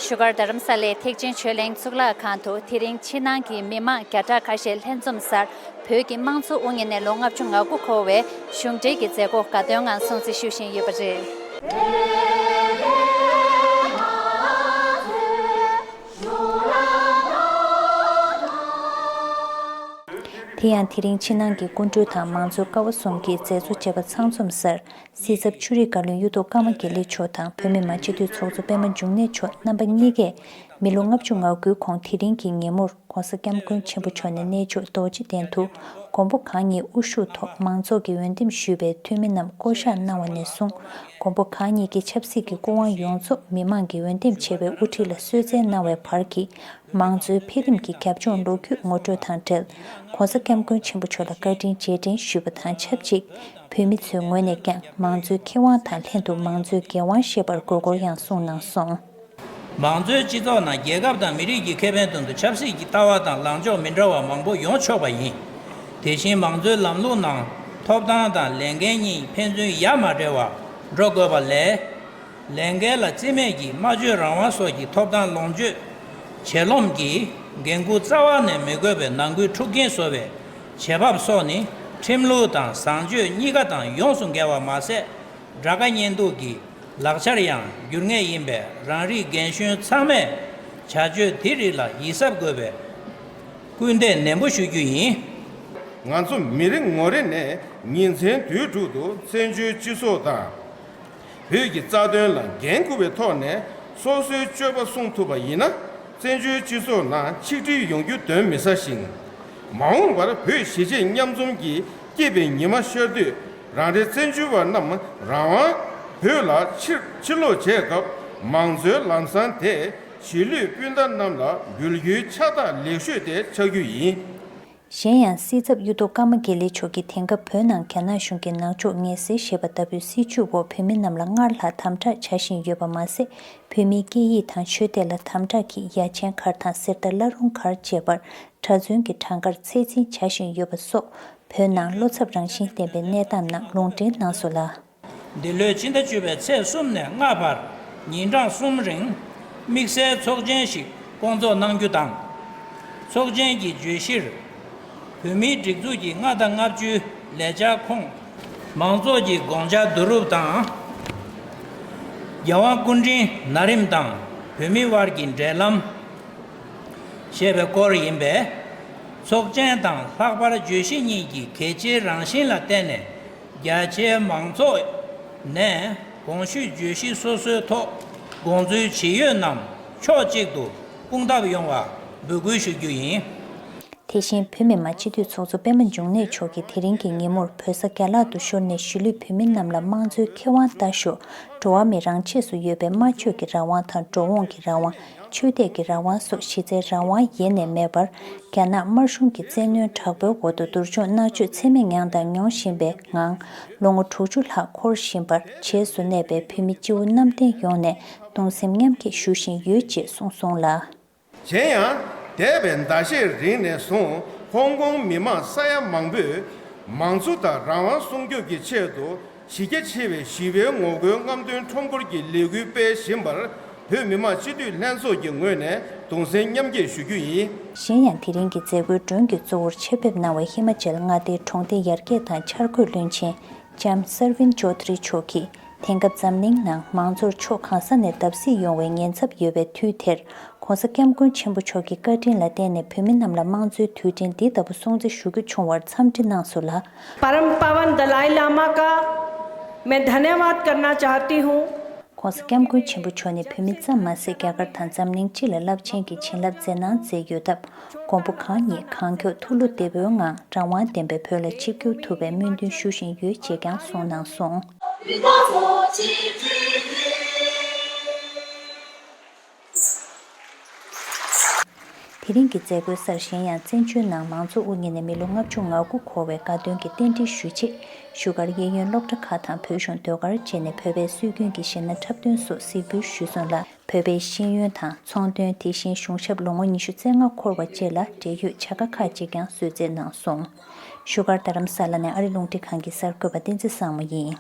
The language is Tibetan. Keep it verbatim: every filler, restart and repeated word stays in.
བཞུགས་སྒར་རྡ་རམ་ས་ལའི་ཐེག་ཆེན་ཆོས་གླིང་གཙུག་ལག་ཁང་དུ་དེ་རིང་ཕྱི་ནང་གི་མི་མང་བརྒྱ་ཕྲག་ཁ་ཤས་ལྷན་འཛོམས་སར་བོད་ཀྱི་དམངས་གཙོ་དབུ་བརྙེས་ནས་ལོ་ལྔ་བཅུ་ང་དགུ་འཁོར་བའི་གཞུང་འབྲེལ་གྱི་མཛད་སྒོ་དགའ་སྟོན་ངང་སྲུང་བརྩི་ཞུ་བཞིན་ཡོད་པ་རེད། དེ་ཡང་དེ་རིང་ཕྱི་ནང་གི་སྐུ་མགྲོན་དང་མང་གཙོའི་ཀ་བ་གསུམ་གྱི་མཛད་གཙོ་བཅས་པ་ཚང་འཛོམས་སར། སྲིད་ཚབ་ཆོས་རིག་བཀའ་བློན་གཡུ་ཐོག་ཀརྨ་དགེ་ལེགས་མཆོག་དང་བོད་མི་མང་སྤྱི་འཐུས་ཚོགས་གཙོ་པད་མ་འབྱུང་གནས་མཆོག་རྣམ་པ་གཉིས་ཀས་མི་ལོ་ལྔ་བཅུ་ང་དགུའི་གོང་དེ་རིང་གི་ཉིན་མོར་༧གོང་ས་༧སྐྱབས་མགོན་ཆེན་པོ་མཆོག་ནས་གནས་མཆོག་རྡོ་རྗེ་གདན་དུ་མགོན་པོ་གང་ཉིད་དབུ་བཞུགས་ཐོག་མང་ཚོགས་ཀྱིས་འོས་འདེམས་ཞུས་པའི་འཐུས་མི་རྣམས་བསྐོ་གཞག་གནང་བ་ནས་བཟུང་མགོན་པོ་གང་ཉིད་ཀྱི་ཆབ་སྲིད་ཀྱི་སྐུ་དབང་ཡོངས་རྫོགས་མི་མང་གིས་འོས་འདེམས་བྱས་པའི་དབུ་ཁྲིད་ལ་གསོལ་སྩལ་གནང་བའི་བར་གྱི་མང་གཙོའི་འཕེལ་རིམ་གྱི་རྒྱབ་ལྗོངས་ལོ་རྒྱུས་ངོ་སྤྲོད་དང་འབྲེལ། ༸གོང་ས་༸སྐྱབས་མགོན་ཆེན་པོ་མཆོག་ལ་བཀའ་དྲིན་རྗེས་དྲན་ཞུས་པ་དང་ཆབས་ཅིག་བོད་མི་ཚོའི་ངོས་ནས་ཀྱང་མང་གཙོའི་ཁེ་དབང་དང་ལྷན་དུ་མང་གཙོའི་འགན་དབང་བཞེས་པར་དགོས་སྐོར་ཡང་གསུངས་གནང་སོང་། མང་གཙོའི་སྤྱི་ཚོགས་ནང་རྒྱལ་ཁབ་དང་མི་རིགས་ཀྱི་ཁེ་ཕན་དོན་དུ་ཆབ་སྲིད་ཀྱི་ལྟ་བ་དང་ལངས་ཕྱོགས་མི་འདྲ་བ་མང་པོ་ཡོང་ཆོག་པ་ཡིན། དེ་བཞིན་མང་གཙོའི་ལམ་ལུགས་ནང་ཐོབ་ཐང་དང་ལས་འགན་གཉིས་ཕན་ཚུན་ཡ་མ་བྲལ་བར་འགྲོ་དགོས་པ་ལས། ལས་འགན་ལ་རྩིས་མེད་ཀྱིས་སྨྲ་བརྗོད་རང་དབང་སོགས་ཀྱི་ཐོབ་ཐང་ལོངས་སྤྱོད་བྱེད་ལོང་གི་འགན་འཁུར་རྩ་བ་ནས་མི་དགོས་པའི་ནང་ཁུལ་འཁྲུག་རྐྱེན་བཟོ་བའི་བྱེད་བབ་སོགས་ནི་ཁྲིམས་ལུགས་དང་བཟང་སྤྱོད་གཉིས་ཀ་དང་ཡོངས་སུ་འགལ་བ་མ་ཟད། དགྲ་དགའ་གཉེན་སྡུག་གི་ལག་ཆར་ཡང་འགྱུར་ངེས་ཡིན་པས། རང་རིགས་རྒན་གཞོན་ཚང་མས་བྱ་སྤྱོད་དེ་རིགས་ལ་ཡིད་གཟབ་དགོས་པའི་སྐུལ་འདེད་ནན་པོ་ཞུ་རྒྱུ་ཡིན། ང་ཚོ་མི་རེ་ངོ་རེ་ནས་ཉིན་མཚན་དུས་དྲུག་ཏུ་བཙན་བྱོལ་སྤྱི་ཚོགས་དང་། བོད་ཀྱི་རྩ་དོན་ལ་འགན་འཁུར་བའི་ཐོག་ནས་སོ་སོའི་སྤྱོད་པ་སྲུང་ཐུབ་པ་ཡིན་ན། བཙན་བྱོལ་སྤྱི་ཚོགས་ནང་ཆིག་སྒྲིལ་ཡོང་རྒྱུ་གདོན་མི་ཟ་ཞིང་། མ་འོངས་པར་བོད་གཞིས་བྱེས་མཉམ་འཛོམས་ཀྱི་སྐྱིད་པའི་ཉི་མ་ཤར་དུས། རང་རེ་བཙན་བྱོལ་བ་རྣམས་རང་དབང་བོད་ལ་ཕྱིར་ཕྱིར་ལོག་བྱས་སྐབས། མང་གཙོའི་ལམ་བཟང་དེ་གཞིས་ལུས་སྤུན་ཟླ་རྣམས་ལ་འབུལ་རྒྱུའི་ཕྱག་རྟགས་ལེགས་ཤོས་དེ་ཆགས་རྒྱུ་ཡིན། གཞན་ཡང་། སྲིད་ཚབ་གཡུ་ཐོག་ཀརྨ་དགེ་ལེགས་མཆོག་གིས་དེང་སྐབས་བོད་ནང་རྒྱ་ནག་གཞུང་གིས་ནག་ཕྱོགས་ངན་སེལ་ཞེས་པ་ལྟ་བུའི་སྲིད་བྱུས་འོག་བོད་མི་རྣམས་ལ་སྔར་ལྷག་དམ་དྲག་བྱ་བཞིན་ཡོད་པ་མ་ཟད། བོད་མིའི་སྐད་ཡིག་དང་ཆོས་དད་ལ་དམ་དྲག་གིས་ཡ་ཆེན་མཁར་དང་གསེར་རྟ་བླ་རུང་མཁར་བཅས་པར་གྲྭ་བཙུན་གྱི་གྲངས་ཀར་ཚད་འཛིན་བྱ་བཞིན་ཡོད་པ་སོགས་བོད་ནང་བློ་འཚབ་རང་བཞིན་ལྡན་པའི་གནས་སྟངས་རྣམས་ལུང་འདྲེན་གནང་སོང་ལ། འདི་ལོའི་ཕྱི་ཟླ་བཅུ་པའི་ཚེས་གསུམ་ནས་ལྔ་བར་ཉིན་གྲངས་གསུམ་རིང་དམིགས་བསལ་ཚོགས་ཆེན་ཞིག་སྐོང་ཚོགས་གནང་རྒྱུ་དང་། ཚོགས་ཆེན་གྱི་བརྗོད་གཞིར། བོད་མིའི་སྒྲིག་འཛུགས་ཀྱི་ལྔ་དང་ལྔ་བཅུའི་ལས་འཆར་ཁོངས། མང་ཚོགས་ཀྱི་དགོངས་འཆར་བསྡུ་རུབ་དང་། རྒྱལ་དབང་སྐུ་ཕྲེང་ན་རིམ་དང་བོད་མི་དབར་གྱི་འབྲེལ་ལམ། ཞེས་པའི་སྐོར་ཡིན་པས། ཚོགས་ཆེན་དང་ལྷག་པར་བརྗོད་གཞི་གཉིས་ཀྱི་གལ་ཆེའི་རང་བཞིན་ལ་བརྟེན་ནས། རྒྱ་ཆེའི་མང་ཚོགས་ནས་གོང་ཞུས་བརྗོད་གཞི་སོ་སོའི་ཐོག་དགོངས་ཚུལ་ཇི་ཡོད་རྣམས་ཕྱོགས་གཅིག་ཏུ་སྤུངས་ཐབས་ཡོང་བ་འབོད་སྐུལ་ཞུ་རྒྱུ་ཡིན། དེ་བཞིན་བོད་མི་མང་སྤྱི་འཐུས་ཚོགས་གཙོ་པད་མ་འབྱུང་གནས་མཆོག་གིས་དེ་རིང་གི་ཉིན་མོར་བོད་ས་རྒྱ་ལག་ཏུ་ཤོར་ནས་གཞིས་ལུས་བོད་མི་རྣམས་ལ་དམངས་གཙོའི་ཁེ་དབང་ལྟ་ཞོག་འགྲོ་བ་མི་རང་ཆས་སུ་ཡོད་པའི་སྨྲ་བརྗོད་ཀྱི་རང་དབང་དང་འགྲོ་འོང་གི་རང་དབང་། ཆོས་དད་ཀྱི་རང་དབང་སོགས་གཞི་རྩའི་རང་དབང་ཡེ་ནས་མེད་པར། རྒྱ་ནག་དམར་གཞུང་གི་བཙན་གནོན་དྲག་པོའི་འོག་ཏུ་སྡུག་སྦྱོང་མནར་གཅོད་ཚད་མེད་མྱངས་དང་མྱོང་བཞིན་པའི་ངང་། ལོ་ངོ་དྲུག་ཅུ་ལྷག་འཁོར་བཞིན་པར། རྗེས་སུ་གནས་པའི་བོད་མི་སྤྱི་བོ་གནམ་བསྟན་ཡོངས་ནས་གདུང་སེམས་མཉམ་སྐྱེད་ཞུ་བཞིན་ཡོད་ཅེས་གསུངས་སོང་ལ། གཞན་ཡང་། འདས་པའི་ཟླ་ཤས་རིང་ནས་བཟུང་ཧོང་ཀོང་མི་མང་ས་ཡ་མང་པོས་མང་གཙོ་དང་རང་དབང་སྲུང་སྐྱོབ་ཀྱི་ཆེད་དུ་གཞི་རྒྱ་ཆེ་བའི་ཞི་བའི་ངོ་རྒོལ་རྔམ་སྟོན་ཁྲོམ་སྐོར་གྱི་ལས་འགུལ་སྤེལ་བཞིན་པར། བོད་མི་མང་སྤྱི་འཐུས་ལྷན་ཚོགས་ཀྱི་ངོས་ནས་གདུང་སེམས་མཉམ་སྐྱེད་ཞུ་རྒྱུ་ཡིན། གཞན་ཡང་། དེ་རིང་གི་མཛད་སྒོའི་མགྲོན་གྱི་གཙོ་བོར་ཆེད་ཕེབས་གནང་བའི་ཧི་མ་ཅལ་མངའ་སྡེའི་གྲོང་སྡེ་ཡར་རྒྱས་དང་འཆར་འགོད་བློན་ཆེན་ལྕམ་སར་ཝིན་ཅོ་དྷ་རི་མཆོག་གིས། དེང་སྐབས་འཛམ་གླིང་ནང་མང་གཙོར་ཕྱོགས་གང་ས་ནས་བརྡབ་གསིག་ཡོང་བའི་ཉེན་ཚབས་ཡོད་པའི་དུས་དེར། ྋགོང་ས་ྋསྐྱབས་མགོན་ཆེན་པོ་མཆོག་གི་བཀའ་དྲིན་ལ་བརྟེན་ནས་བོད་མི་རྣམས་ལ་དམངས་གཙོའི་དུས་དྲན་འདི་ལྟ་བུ་སྲུང་བརྩི་ཞུ་རྒྱུ་བྱུང་བར་འཚམས་འདྲི་གནང་སོང་ལ། परम पावन दलाई लामा का मैं धन्यवाद करना चाहती हूँ। ྋགོང་ས་ྋསྐྱབས་མགོན་ཆེན་པོ་མཆོག་ནི་བོད་མི་ཙམ་མ་ཟད། རྒྱ་གར་དང་འཛམ་གླིང་སྤྱི་ལ་རླབས་ཆེན་གྱི་བྱིན་རླབས་མཛད་གནང་མཛད་ཡོད་སྟབས། མགོན་པོ་གང་ཉིད་གང་མགྱོགས་ཐུགས་བློ་བདེ་པོའི་ངང་རང་དབང་ལྡན་པའི་བོད་ལ་ཆིབས་བསྒྱུར་ཐུབ་པའི་སྨོན་འདུན་ཞུ་བཞིན་ཡོད་ཅེས་ཀྱང་གསུངས་གནང་སོང་། དེ་རིང་གི་མཛད་སྒོའི་སར། གཞན་ཡང་། བཙན་བྱོལ་ནང་མང་གཙོ་དབུ་བརྙེས་ནས་མི་ལོ་ལྔ་བཅུ་ང་དགུ་འཁོར་བའི་དགའ་སྟོན་གྱི་རྟེན་འབྲེལ་ཞུ་ཆེད། བཞུགས་སྒར་གཡས་གཡོན་སློབ་གྲྭ་ཁག་དང་། བོད་གཞུང་ཟློས་གར་བཅས་ནས་བོད་པའི་སྲོལ་རྒྱུན་གྱི་གཞས་སྣ་འཁྲབ་སྟོན་སོགས་གཟིགས་འབུལ་ཞུས་སོང་ལ། བོད་པའི་ཤེས་ཡོན་དང་ཚོང་དོན། དེ་བཞིན་གཞུང་ཞབས་ལོ་ངོ་ཉི་ཤུ་རྩ་ལྔ་འཁོར་བ་བཅས་ལ་འབྲེལ་ཡོད་བྱ་དགའ་ཁག་ཅིག་ཀྱང་གསོལ་སྩལ་གནང་སོང་། བཞུགས་སྒར་རྡ་རམ་ས་ལ་ནས་ཨ་རི་རླུང་འཕྲིན་ཁང་གི་གསར་འགོད་པ་བསྟན་འཛིན་བཟང་མོ་ཡིན།